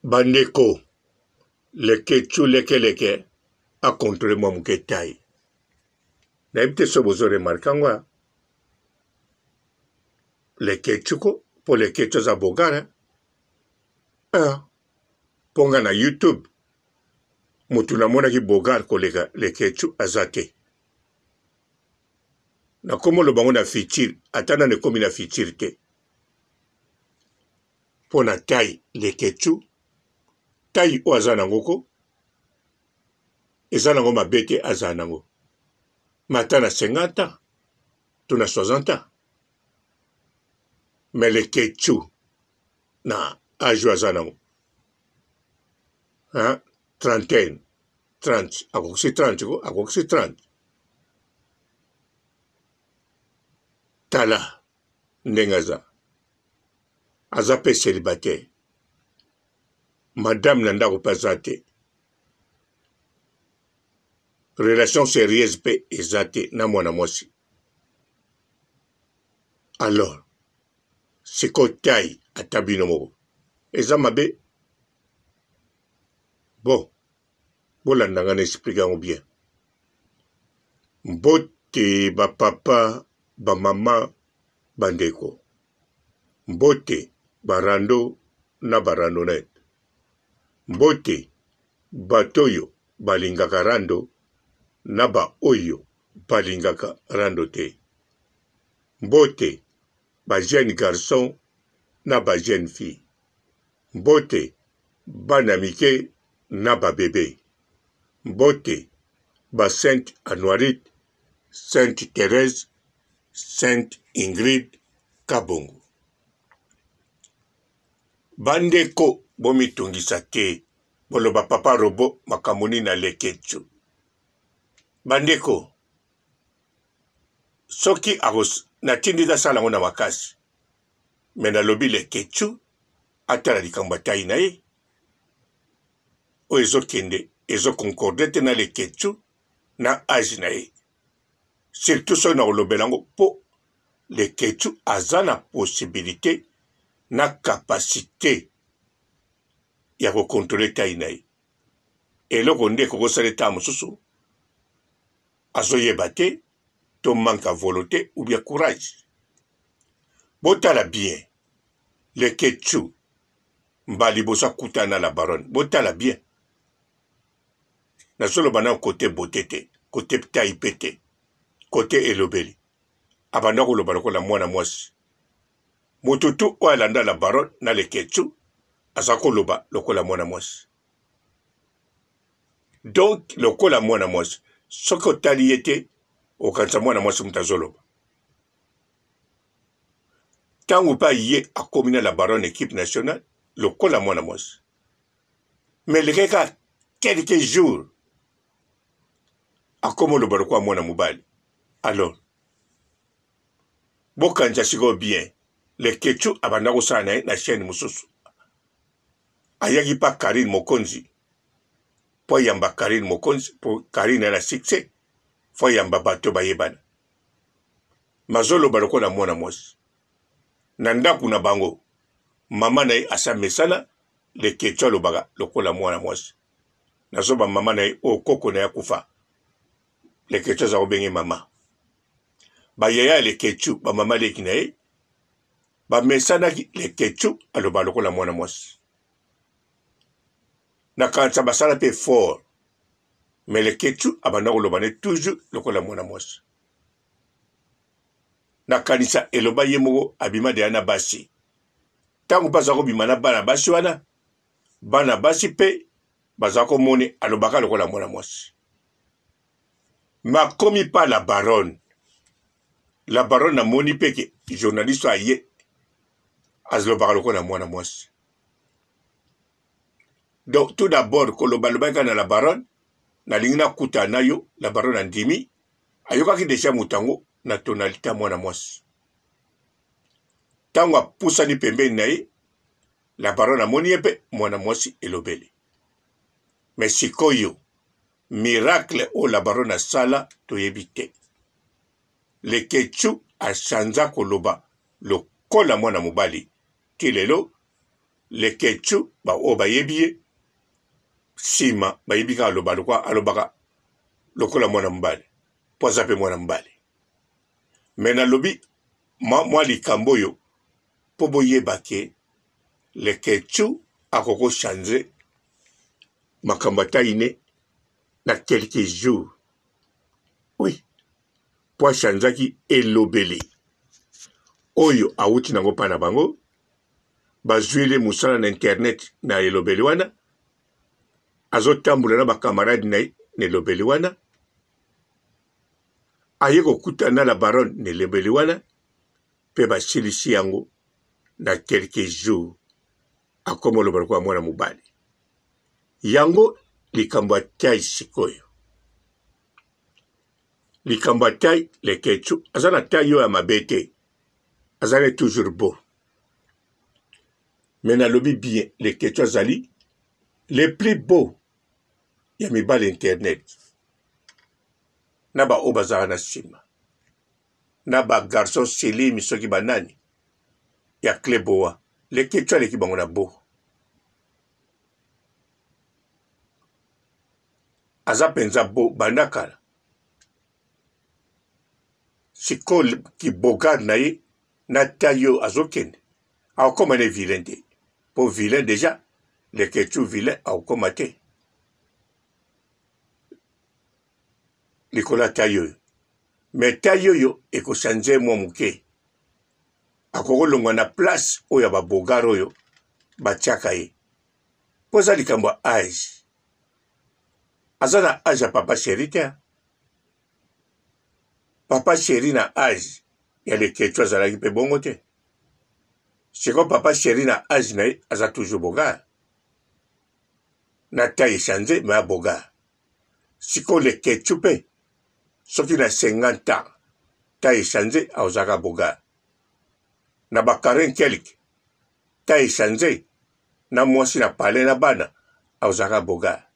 Bandeko, Leketchou leke leke a controle mwa moke taille. Nayebi te soki bozo remarque yango ah. Leketchou ko, mpo Leketchou aza bogar hein. Ah, mpo nga na YouTube motu namonaki bogar koleka Leketchou aza te. Nakomi oloba yango na futur, ata nanu ekomi na futur te. Mpo na taille leketchou taille oyo aza nango ko eza nango mabe te azala nango mais ata na 50 ans to na 60 ans mais leketchou na age oyo aza nango hein trentaine 30 akokisi 30 ko akokisi 30 tala ndenge aza aza pe celibataire madame na ndako pe aza te relation serieuse pe eza te na mwana mwasi alors sikoyo taille ata bino moko eza mabe bon bolanda nga na explique yango bien mbote ba papa ba mama ba ndeko Mbote ba rando na ba randonnette. Mbote bato oyo balingaka rando na ba oyo balingaka rando te. Mbote ba jeunes garçons na ba jeunes filles. Mbote bana mike na ba bebes. Mbote ba Sainte Anuarite Sainte Therèse, Sainte Ingrid Kabongo. Bandeko bomitungisa te, boloba papa robot makambo nini na Leketchou. Bandeko soki akos natindi te asala yango na makasi me nalobi Leketchou atala likambo ya taille na ye oyo ezokende ezo concorde te na Leketchou na age na ye surtout soki na kolobela yango mpo Leketchou aza na possibilité na capacité ya ko contrôler taille na ye eloko nde ekoki kosala etaa mosusu azoyeba te to manque ya volonté ou bien courage botala bien Leketchou mbala liboso akutana na la baronne botala bien Nazoloba nao cote beaute te, cote taille pe te, cote elobeli. Abanda koloba lokola mwana mwasi. Mutu tout oyo alanda la baronne na leketchou aza koloba lokola mwana mwasi. Donc lokola mwana mwasi, soki otali ye te okanisa mwana mwasi mutu azoloba. Tango pe aye akomi na la baronne equipe nationale lokola mwana mwasi. Mais elekaki kaka quelques jours akoma oloba lokola mwana mobali. Alors bokanisa sikoyo bien, Leketchou abanda kosala na ye na chaîne mosusu, ayaki pa Carine Mokonzi po ayamba Carine Mokonzi po Carine aye na succès, fo ayamba bato bayebana. Mazoloba lokola mwana mwasi na ndako na bango, mama na ye asi amesana Leketchou alobaka lokola mwana mwasi. Nazoba mama na ye oyo koko na ye akufa. Leketchou aza kobenge mama. Ba yaya ya Leketchou, ba mama leki na ye bamesanaki Leketchou aloba lokola mwana mwasi. Nakanisa basala pe effort mais Leketchou abanda koloba ne toujours lokola mwana mwasi. Nakanisa eloba ye moko abima deja na basi. Ntango mpe aza kobima na bana basi wana, bana basi mpe baza komone alobaka lokola mwana mwasi. Makomi pa la baronne. La baronne amoni mpe ke journaliste aye azalobaka lokola mwana mwasi. Donc tout d'abord koloba lobaki kaka na la baronne, nalingi nakutana na yo, la baronne andimi, ayokaki deja moto yango na tonalite ya mwana mwasi. Ntango apusani pembeni na ye, la baronne amoni ye mpe mwana mwasi elobeli. Mais sikoyo miracle oyo la baronne asala toyebi te. Leketchou achanza koloba lokola mwana mobali ti lelo. Leketchou ba oyo bayebi ye nsima bayebi kaka aloba lokola alobaka lokola mwana mobali mpo aza mpe mwana mobali. Me nalobi mwa likambo oyo mpo boyeba ke Leketchou akoko changer makambo ata ine na quelques jours. Oui, mpo achangeaki elobeli oyo awuti nango mpa na bango bazwili mosala na internet na elobeli wana azotambola na bakamarade na ye na elobeli wana aye kokutana na la baronne na elobeli wana mpe basilisi yango na quelques jours akoma oloba lokola mwana mobali yango likambo ya tai sikoyo likambo ya tai leketchu aza na tai oyo ya mabe te azali toujours beau mais nalobi bien leketchu azali le plus beau ya mibali internet na baoyo bazalaka na nsima na ba garçon selimi soki banani ya cleboa leketchu aleki bango na beau aza mpenza beau banda kala sikoyo kibogard na ye na taille oyo azokende akokoma ne vilain te mpo vilain deja leketchu vilain akokoma te likolo ya taille oyo me taille oyo ekochange mwa moke akokolongwa na place oyo ya babogar oyo batiaka ye mpo eza likambo ya age aza na age ya papa sheri te papa sheri na age ya leketchu azalaki mpe bongo te sikoyo papa sheri na age na ye aza toujours bogar na taille echange me abogar sikoyo leketchu mpe soki na 50 ans taille echange akozalaka bogar na ba 40 quelque taille echange na mwasi na palais na bana akozalaka bogar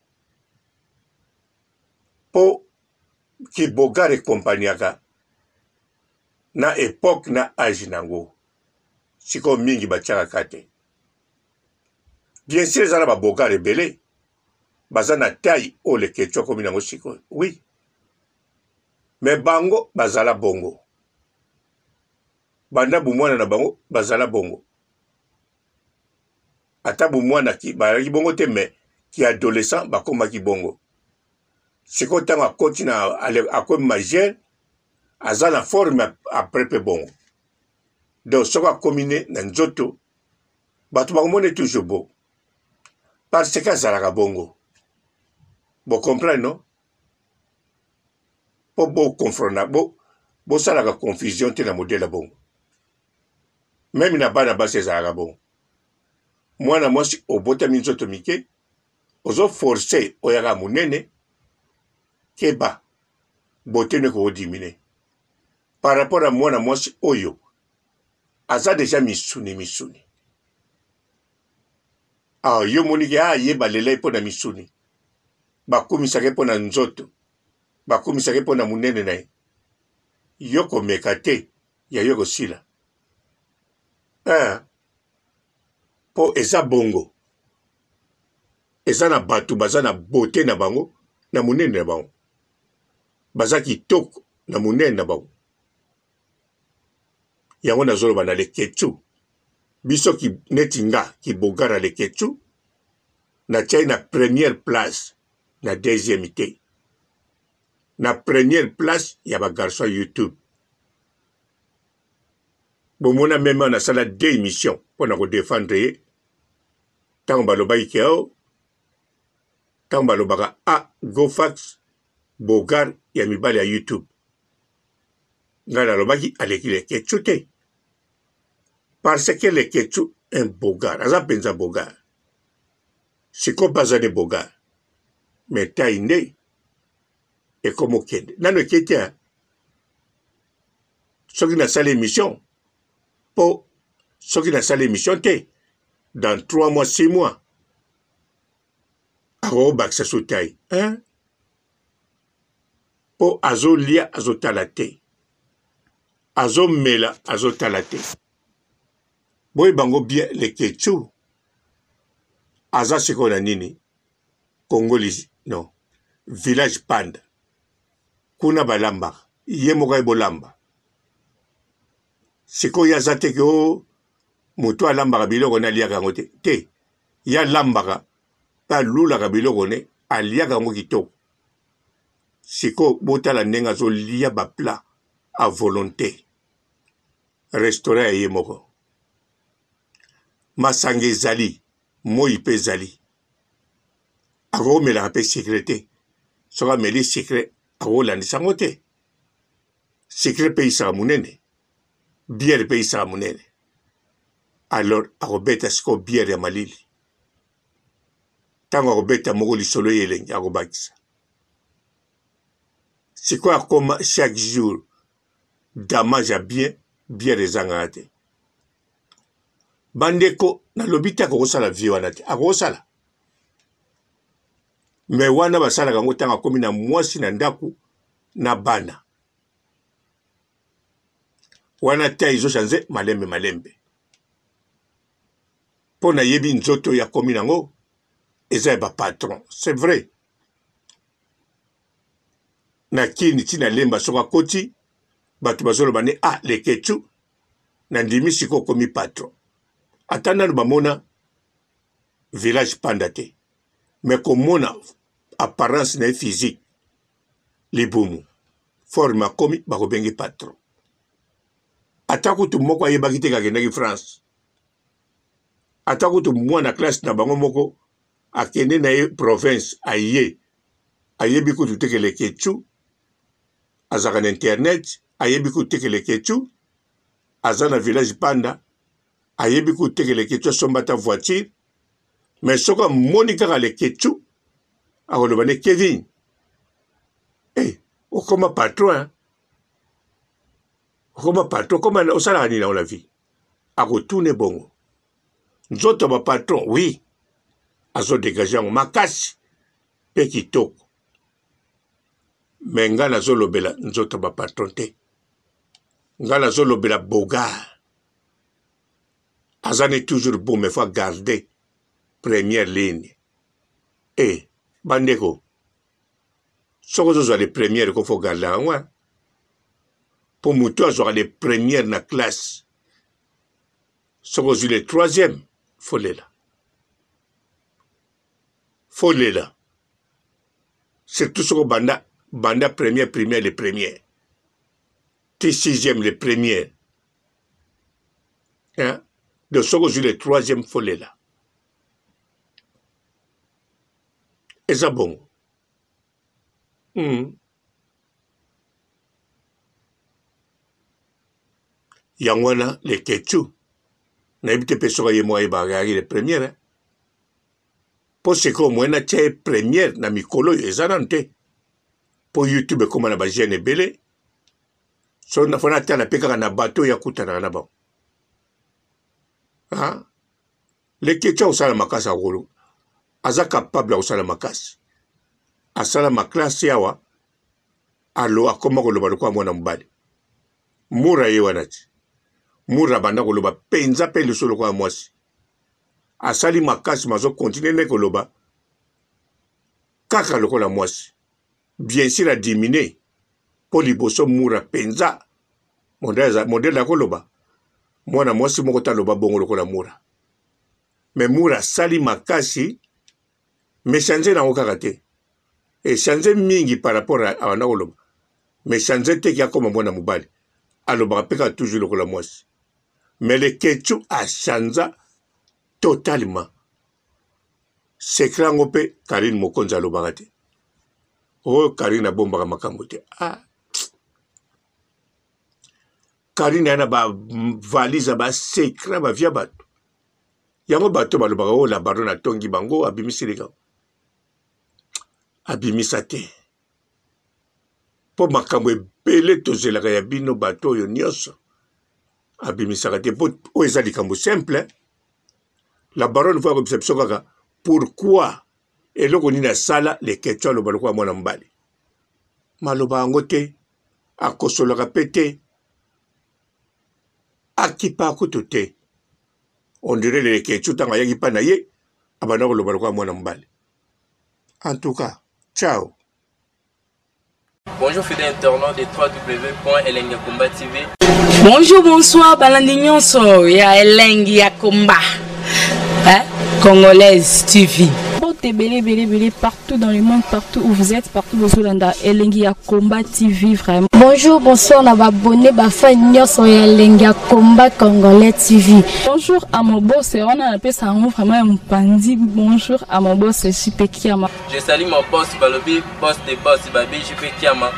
mpo kibogar ekompaniaka na epoque na age nango sikoyo mingi batiaka ka te bien sûr eza na babogar ebele baza na taille oyo leketchu akomi nango sikoyo oui me bango bazala bongo banda bomwana na bango bazala bongo ata bomwana bazalaki bongo te me ki adolescent bakomaki bongo sikoyo ntango akoti na akomi majeur aza na forme après mpe bongo donc soki akomi ne na nzoto bato bakomona toujours beau parce que azalaka bongo bocomprendre no mpo boconfrona bo bosalaka confusion te na modele ya bongo meme na bana basi ezalaka bongo mwana mwasi obotami nzoto mike ozo force oyaka monene keba beauté no ekodimine par rapport ya mwana mwasi oyo aza deja misuni misuni ah, yo moniki ah, ye balela ye mpo na misuni bakumisaka ye mpo na nzoto bakumisaka ye mpo na monene na ye yo komeka te ya yo ekosila eh, mpo eza bongo eza na bato baza na beauté na bango na monene na bango baza kitoko na monene na bango yango nazoloba na leketchu biso ki, neti nga kibogara leketchu natiai na première place na deuxième te na première place ya bagarçon youtube bomona meme nasala deux émissions mpo na kodefendre ye ntango balobaki ke o oh, ntango balobaka a ah, gofax bogar ya mibali ya youtube ngai nalobaki aleki leketchu te parce que leketchu un bogar aza mpenza bogar sikoyo mpe aza nde bogar me tai nde ekomokende nano eke te soki nasali émission mpo soki nasali émission te dans 3 mois 6 mois akokobakisa so tai hein? mpo azolia azotala te azomela azotala te boyeba yango bien leketchou. Aza sikoyo na nini? Congolese non village panda kuna balambaka ye moko aye bolamba sikoyo ye aza te ke o oh, moto alambaka biloko ne aliaka yango te te ye alambaka mpe alulaka biloko ne aliaka yango kitoko sikoyo botala ndenge azolia baplat a volonté restaurant ya ye moko masanga ezali moi mpe ezali akomelaka mpe sucre te soki ameli sucre akolandisa yango te sucre mpe eyisaka monene biere mpe eyisaka monene alors akobeta sikoyo biere ya malili ntango akobeta moko lisolo ye elengi akobakisa sikoyo akoma chaque jour damage ya bien biere ezangaka te Bandeko nalobi te akokosala vie wana te akosala me wana basalaka yango ntango akomi na mwasi na ndako na bana wana te ezochange malembe malembe mpo nayebi nzoto oyo akomi nango eza ya bapatron c'est vrai na kini ntina lemba soki akoti bato bazoloba nde ah leketchu nandimi sikoyo okomi patron ata nanu bamona village panda te me komona apparence na ye physique libumu forme akomi bakobenge patron ata kutu moko ayebaki te kakendaki france ata kutu mwana classe na bango moko akende na ye province aye ayebi kutu te ke leketchu azalaka na internet ayebi kutu te ke leketchu aza na village panda ayebi kutu te ke leketchu asomba ata voiture mais soki amoni kaka leketchu akoloba nde kevin hey, eh, okoma patron hein? okoma patron okoma osalaka nini yango na vie akotune bongo nzoto ya bapatron oui azodegage yango makasi mpe kitoko me ngai nazolobela nzoto ya bapatron te ngai nazolobela bogar aza ne toujours bon mais faut garder première ligne e eh, bandeko soki ozozwa le première ko faut garder yango mpo moto azwaka le première na classe soki ozwi le troisième folela folela surtout soki obanda banda première primaire le premier ti sixième le premier hein? donc soki ozwi le troisième folela eza bongo mm. yango wana leketchu nayebi te mpe soki ye moko ayebaka ayaki le première mpo sikoyo moyen natya ye première na mikolo oyo eza nanu te mpo youtube ekóma na bajeune ebele so fo natala mpe kaka na bato oyo akutanaka na bango leketchu akosala makasi akolo aza capable ya kosala makasi asala maklasi awa alo akoma koloba lokola mwana mobali mura ye wana ti mura abanda koloba mpenza mpe liso lokola mwasi asali makasi mazo continue nde koloba kaka lokola mwasi bien sur adimine mpo liboso mura mpenza modele akoloba mwana mwasi moko te aloba bongo lokola mura me mura asali makasi me change nango kaka te echange mingi par rapport abanda koloba me change te ke akoma mwana mobali alobaka mpe kaka toujours lokola mwasi me leketchu achanza totalement secret yango mpe karine mokonzi alobaka te oyo karine abombaka makambo te ah. Karine aya na bavalise ya basecret bavia bato yango bato balobaka oyo oh, la baronne atongi bango abimisi likambo abimisa te mpo makambo ebele tozelaka ya bino bato oyo nyonso abimisaka te mpo oyo eza likambo simple la baronne fo akobisa biso kaka pourquoi eloko nini asala leketcho aloba lokola mwana mobali maloba yango te akosolaka mpe te akipa kutu te on dirait leketchou ntango ayaki mpa na ye Abanda koloba lokola mwana mobali. En tout cas, ciao. Bonjour fidèles internautes de www.elengiyakomba TV. Bonjour, bonsoir, balandi nyonso ya Elengi ya Komba. Hein? Congolaise TV. Mbote ebele ebele ebele partout dans le monde, partout où vous êtes, partout bozolanda Elengi ya Combat TV vraiment. Bonjour, bonsoir na ba abonné ba fan nyonso ya Elengi ya Combat Congolais TV. Bonjour à mon boss, wana napesa yango vraiment ya mopanzi. Bonjour à mon boss JP Kiama. Je salue mon boss balobi boss de boss babi JP Kiama.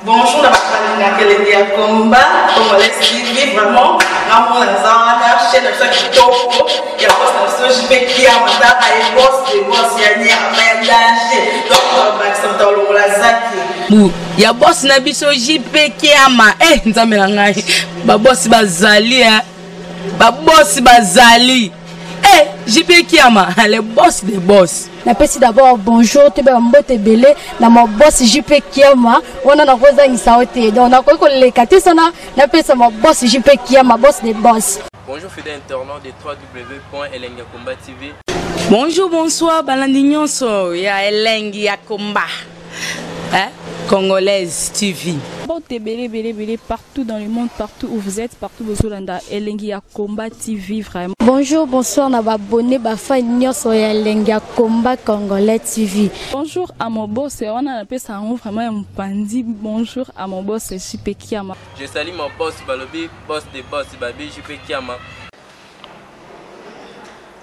Bonjour na bato balingaka elengi ya combat congolais TV vraiment ngamona naza wana chaîne na biso ya kitoko ya boss na biso JP Kiama tala ye boss de boss ya nyama ya danger donc bakisa moto alongola zaki bu ya boss na biso JP Kiama eh nzambe na ngai ba boss bazali eh ba boss bazali eh JP Kiama le boss de boss. Napesi d'abord bonjour toyeba mbote ebele na ma boss JP Kiama wana nakozangisa yo te donc nakoki koleka te sana napesa ma boss JP Kiama boss de boss. Bonjour fidèles internautes de www.elengiyakomba TV. Bonjour, bonsoir, balandi nyonso ya Elengi ya Komba. Hein? Congolaise TV. Mbote ebele ebele ebele partout dans le monde, partout où vous êtes, partout bozolanda Elengi ya Combat TV vraiment. Bonjour, bonsoir na ba abonné ba fan nyonso ya Elengi ya Combat Congolais TV. Bonjour à mon boss, wana napesa yango vraiment ya mopanzi. Bonjour à mon boss JP Kiama. Je salue mon boss balobi boss de boss babi JP Kiama.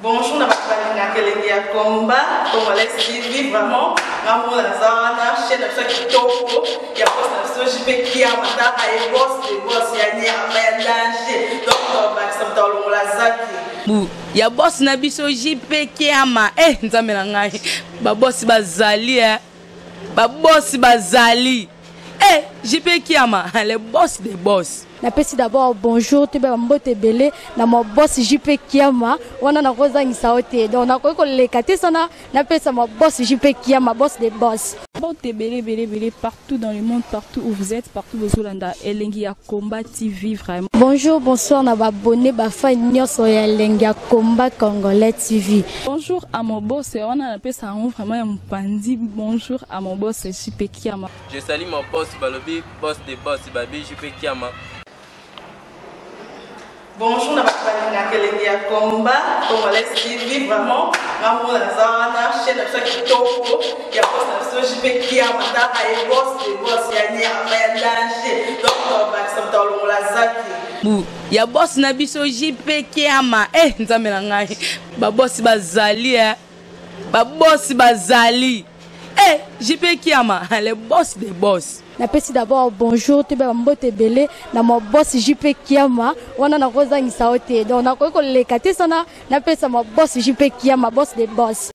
Bonjour na bato balingaka elengi ya combat congolais TV vraiment ngamona naza wana chaîne na biso ya kitoko ya boss na biso JP Kiama tala ye boss de boss ya nyama ya danger donc bakisa moto alongola zaki bu ya boss na biso JP Kiama eh nzambe na ngai ba boss bazali eh ba boss bazali eh JP Kiama le boss de boss. Napesi d'abord bonjour toyeba mbote ebele na ma boss JP Kiama wana nakozangisa yo te donc nakoki koleka te sana napesa ma boss JP Kiama boss de boss. Mbote ebele ebele ebele partout dans le monde, partout où vous êtes, partout bozolanda Elengi ya Combat TV vraiment. Bonjour, bonsoir na ba abonné ba fan nyonso ya Elengi ya Combat Congolais TV. Bonjour à mon boss, wana napesa yango vraiment ya mopanzi. Bonjour à mon boss JP Kiama. Je salue mon boss balobi boss de boss babi JP Kiama. Bonjour na bato balingaka elengi ya combat congolais TV vraiment ngamona naza wana chaîne na biso ya kitoko ya boss na biso JP Kiama tala ye boss de boss ya nyama ya danger donc bakisa moto alongola zaki bu ya boss na biso JP Kiama eh nzambe na ngai ba boss bazali eh ba boss bazali eh JP Kiama le boss de boss. Napesi d'abord bonjour toyeba mbote ebele na ma boss JP Kiama wana nakozangisa yo te donc nakoki koleka te sana napesa ma boss JP Kiama boss de boss.